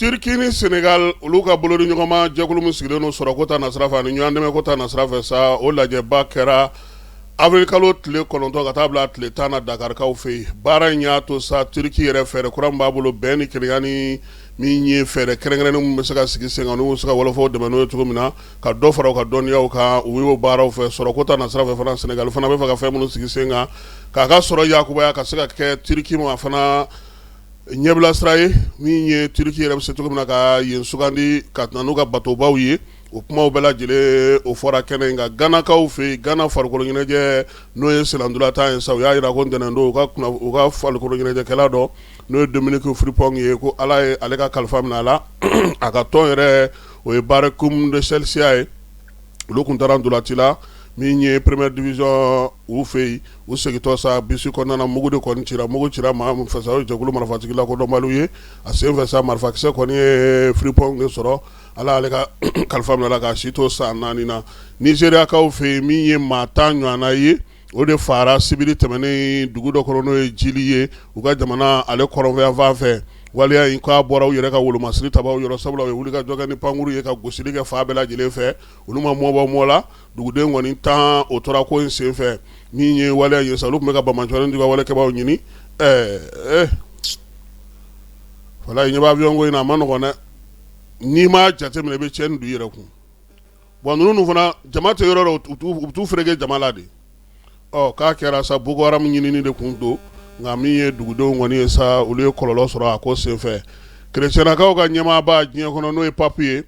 Turquie ni Sénégal olu ka bolodiɲɔgɔnma jɛkulu min sigilen don sɔrɔko ta nasira fɛ ani ɲɔgɔn dɛmɛko ta nasira fɛ sa, o lajɛba kɛra avril kalo tile 9 ka taa bila tile 10 na Dakarikaw fɛ yen. Baara in y'a to sa Turquie yɛrɛ fɛɛrɛ kura min b'a bolo bɛn ni kelenya ni min ye fɛɛrɛ kɛrɛnkɛrɛnnen min bɛ se ka sigi sen kan, n'u bɛ se ka wɔlɔfɔw dɛmɛ n'o ye cogo min na, ka dɔ fara u ka dɔnniyaw kan, u y'o baaraw fɛ. Sɔrɔko ta nasira fɛ fana, Sénégal fana bɛ fɛ ka fɛn minnu sigi sen kan k'a ka sɔrɔ yakubaya ka se ka kɛ Turquie ma fana ɲɛbila sira ye, min ye Turquie yɛrɛ bɛ se cogo min na ka yen sugandi ka na n'u ka batobaw ye. O kumaw bɛɛ lajɛlen o fɔra kɛnɛ in kan. Ganakaw fɛ yen, Gana farikolo ɲɛnajɛ n'o ye sennantolatan ye sa, u y'a jira ko ntɛnɛn don u ka farikolo ɲɛnajɛkɛla dɔ, n'o ye Dominique Frimpong ye, ko Ala ye ale ka kalifa minɛ a la. A ka tɔn yɛrɛ, o ye Berekum de Chelsea ye, olu tun taara ntolaci la min ye première division u fɛ yen. U segintɔ sa bisi kɔnɔna na, mugu de kɔni cira. Mugu cira maa min fɛ sa, o ye jɛkulu marifatigi lakodɔnbaliw ye. A sen fɛ sa, marifakisɛ kɔni ye Frimpong de sɔrɔ. Ala ale ka kalifa minɛ a la k'a si to san 4 na. Nizeriyakaw fɛ yen, min ye maa 10 ɲɔgɔnna ye, o de faara sibiri tɛmɛnen dugu dɔ kɔnɔ, n'o ye Jili ye, u ka jamana ale kɔrɔnfɛyanfan fɛ. Waleya in k'a bɔra u yɛrɛ ka wolomasiri tabaw yɔrɔ, sabula u ye wulikajɔ kɛ ni pankuru ye ka gosili kɛ fan bɛɛ lajɛlen fɛ. Olu ma mɔbɔ mɔ la. Duguden kɔni 10, o tora ko in senfɛ. Min ye waleya ye sa, olu tun bɛ ka banbaanciwale juguya walekɛbaaw ɲini. Ɛɛ walayi, ɲɛ bɛ avion ko in na, a ma nɔgɔn dɛ. N'i m'a jateminɛ, i bɛ tiɲɛni don i yɛrɛ kun. Bon, ninnu fana, jama tɛ yɔrɔ, u bɛ t'u fereke jama la de. Ɔ k'a kɛra sa, Boko Haram ɲinini de kun don, nka min ye dugudenw kɔni ye sa, olu ye kɔlɔlɔ sɔrɔ a ko senfɛ. Kerecɛnakaw ka ɲɛmaaba diɲɛ kɔnɔ, n'o ye pape ye,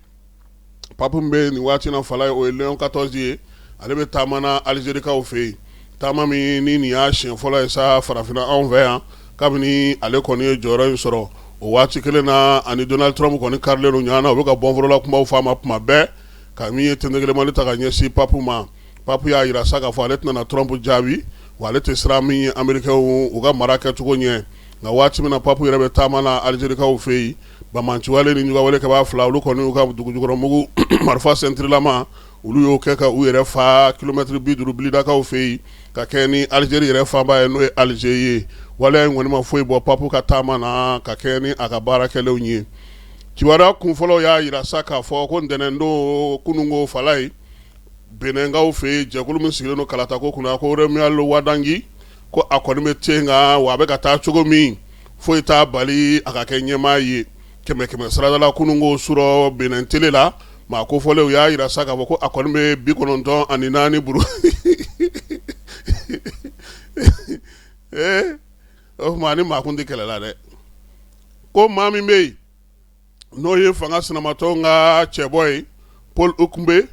pape min bɛ nin waati na fala ye, o ye Léon 14 ye. Ale bɛ taama na Alizerikaw fɛ yen, taama min ni nin y'a siɲɛ fɔlɔ ye sa farafinna anw fɛ yan kabini ale kɔni ye jɔyɔrɔ in sɔrɔ. O waati kelen na, ani Donald Trump kɔni karilen don ɲɔgɔn na, u bɛ ka bɔnforola kumaw fɔ a ma tuma bɛɛ, ka min ye tɛntɛkelemali ta ka ɲɛsin pape ma. Pape y'a jira sa k'a fɔ ale tɛna Trump jaabi, wa ale tɛ siran min ye Américains u ka mara kɛcogo ɲɛ. Nka waati min na pape yɛrɛ bɛ taama na Alizerikaw fɛ yen, banbaanciwale ni juguyawale kɛbaa fila, olu kɔni y'u ka dugujukɔrɔmugu marifa sɛntirilama, olu y'o kɛ ka u yɛrɛ fa kilomɛtiri 50 Blidakaw fɛ yen, ka kɛ ni Alizeri yɛrɛ fanba ye, n'o ye Alize ye. Waleya in kɔni ma foyi bɔ pape ka taama na ka kɛ ni a ka baara kɛlenw ye. Kibaruya kunfɔlɔw y'a jira sa k'a fɔ ko ntɛnɛndon kununko fala ye, Benɛnkaw fɛ yen, jɛkulu min sigilen don kalatako kunna, ko Romuald Wadagni, ko a kɔni bɛ ten kan, wa a bɛ ka taa cogo min, foyi t'a bali a ka kɛ ɲɛmaa ye kɛmɛ kɛmɛ sarada la. Kununko surɔ Benɛn tele la, maa kofɔlenw y'a jira sa k'a fɔ ko a kɔni bɛ 94 buru. Ee, o tuma ni maa kun tɛ kɛlɛ la dɛ. Ko maa min bɛ yen, n'o ye fanga sinamatɔnw ka cɛbɔ ye, Paul Hounkpè,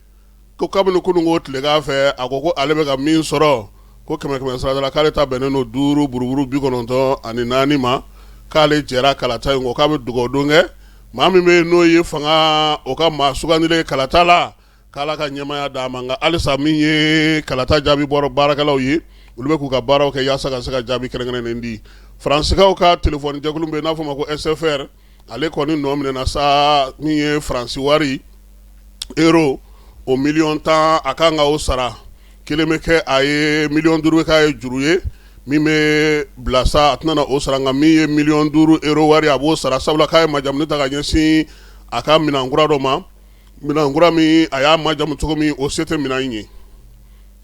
ko kabini kununko tilegan fɛ, a ko ko ale bɛ ka min sɔrɔ, ko kɛmɛ kɛmɛ sarada la, k'ale ta bɛnnen don 5 buruburu 94 ma, k'ale jɛra kalata in kɔ, k'a bɛ dugawu don kɛ maa min bɛ yen, n'o ye fanga o ka maa sugandilen kalata la, k'Ala ka ɲɛmaaya d'a ma. Nka halisa, min ye kalata jaabi bɔra baarakɛlaw ye, olu bɛ k'u ka baaraw kɛ yaasa ka se ka jaabi kɛrɛnkɛrɛnnen di. Faransikaw ka telefɔni jɛkulu bɛ yen n'a fɔ ma ko SFR, ale kɔni nɔ minɛna sa. Min ye Faransi wari euro o miliyɔn 10, a kan ka o sara. Kelen bɛ kɛ a ye, miliyɔn 5 bɛ k'a ye juru ye min bɛ bila sa, a tɛna o sara. Nka min ye miliyɔn 5 euro wari, a b'o sara, sabula k'a ye majamuni ta ka ɲɛsin a ka minɛnkura dɔ ma, minɛnkura min a y'a majamu cogo min, o se tɛ minɛn in ye.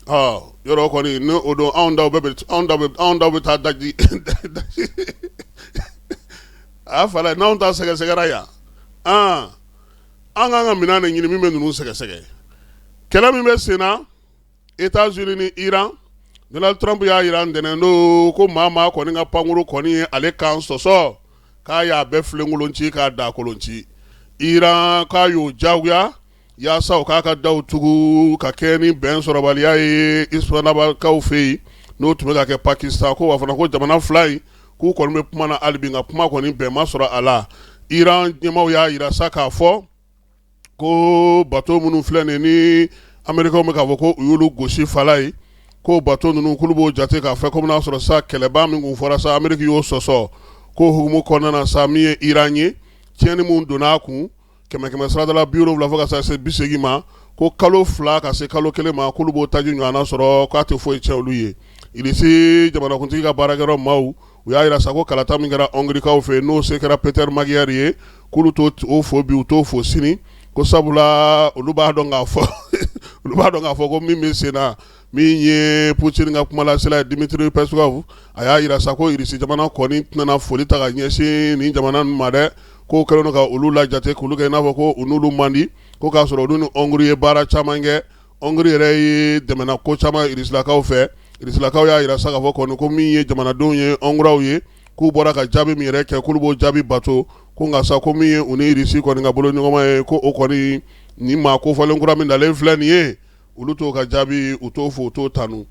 Ɔ yɔrɔ kɔni ni o don, anw daw bɛ taa daji a fa la. N'anw ta sɛgɛsɛgɛra yan, an k'an ka minɛn de ɲini min bɛ ninnu sɛgɛsɛgɛ. Kɛlɛ min bɛ sen na États-Unis ni Iran, Donald Trump y'a jira ntɛnɛn don ko maa maa kɔni ka pankuru kɔni ye ale kan sɔsɔ, k'a y'a bɛɛ filenkolon ci k'a dakolon ci. Iran k'a y'o diyagoya yaasa u k'a ka daw tugu ka kɛ ni bɛn sɔrɔbaliya ye Islamabadkaw fɛ yen, n'o tun bɛ ka kɛ Pakistan ko wa fana, ko jamana fila in k'u kɔni bɛ kuma na hali bi, nka kuma kɔni bɛn ma sɔrɔ a la. Iran ɲɛmaaw y'a jira sa k'a fɔ ko bato minnu filɛ nin ni Amerikaw bɛ k'a fɔ ko u y'olu gosi fala ye, ko bato ninnu, k'olu b'o jate k'a fɛ komi n'a sɔrɔ sa kɛlɛba min kun fɔra sa, Ameriki y'o sɔsɔ. Ko hukumu kɔnɔna na sa, min ye Iran ye, tiɲɛni min donna a kun, kɛmɛ kɛmɛ sarada la 70 fo ka se 80 ma, ko kalo 2 ka se kalo 1 ma, k'olu b'o taji ɲɔgɔnna sɔrɔ, k'a tɛ foyi tiɲɛ olu ye. Irisi jamanakuntigi ka baarakɛyɔrɔ maaw, u y'a jira sa ko kalata min kɛra Hɔngrikaw fɛ, n'o se kɛra Peter Magyar ye, K'olu t'o fo bi, u t'o fo sini, ko sabula olu b'a dɔn k'a fɔ olu b'a dɔn k'a fɔ ko min bɛ sen na. Min ye Poutine ka kumalasela ye, Dimitri Peskov, a y'a jira sa ko Irisi jamana kɔni tɛna foli ta ka ɲɛsin nin jamana ninnu ma dɛ, k'o kɛlen don ka olu lajate, k'olu kɛ i n'a fɔ ko u n'olu man di, ko k'a sɔrɔ olu ni Hongrie ye baara caman kɛ. Hongrie yɛrɛ ye dɛmɛna ko caman Irisilakaw fɛ. Irisilakaw y'a jira sa k'a fɔ kɔni ko min ye jamanadenw ye, Hongrois ye, k'u bɔra ka jaabi min yɛrɛ kɛ, k'olu b'o jaabi bato, ko nka sa ko min ye u ni Irisi kɔni ka boloɲɔgɔnma ye, ko o kɔni nin maa kofɔlen kura min nalen filɛ nin ye, olu t'o ka jaabi, u t'o fo, u t'o tanu.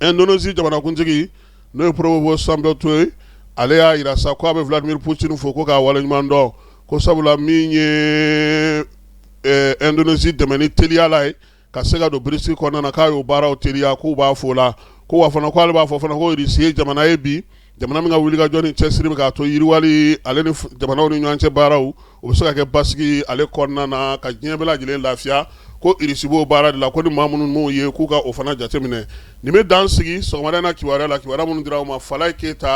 Indonésie jamanakuntigi, n'o ye Prabowo Subianto ye, ale y'a jira sa ko a bɛ Vladimir Poutine fo, ko k'a waleɲuman dɔn, ko sabula min ye Indonésie dɛmɛ ni teliya la ye ka se ka don BRICS kɔnɔna na, k'a y'o baaraw teliya, k'u b'a fo la. Ko wa fana ko ale b'a fɔ fana ko Russie ye jamana ye bi, jamana min ka wulikajɔ ni cɛsiri bɛ k'a to yiriwali ale ni jamanaw ni ɲɔgɔn cɛ baaraw, o bɛ se ka kɛ basigi ale kɔnɔna na, ka diɲɛ bɛɛ lajɛlen lafiya, ko Russie b'o baara de la, ko ni maa minnu m'o ye, k'u ka o fana jateminɛ. Nin bɛ dan sigi sɔgɔmada in na kibaruya la, kibaruya minnu dira aw ma Falaye Keyita.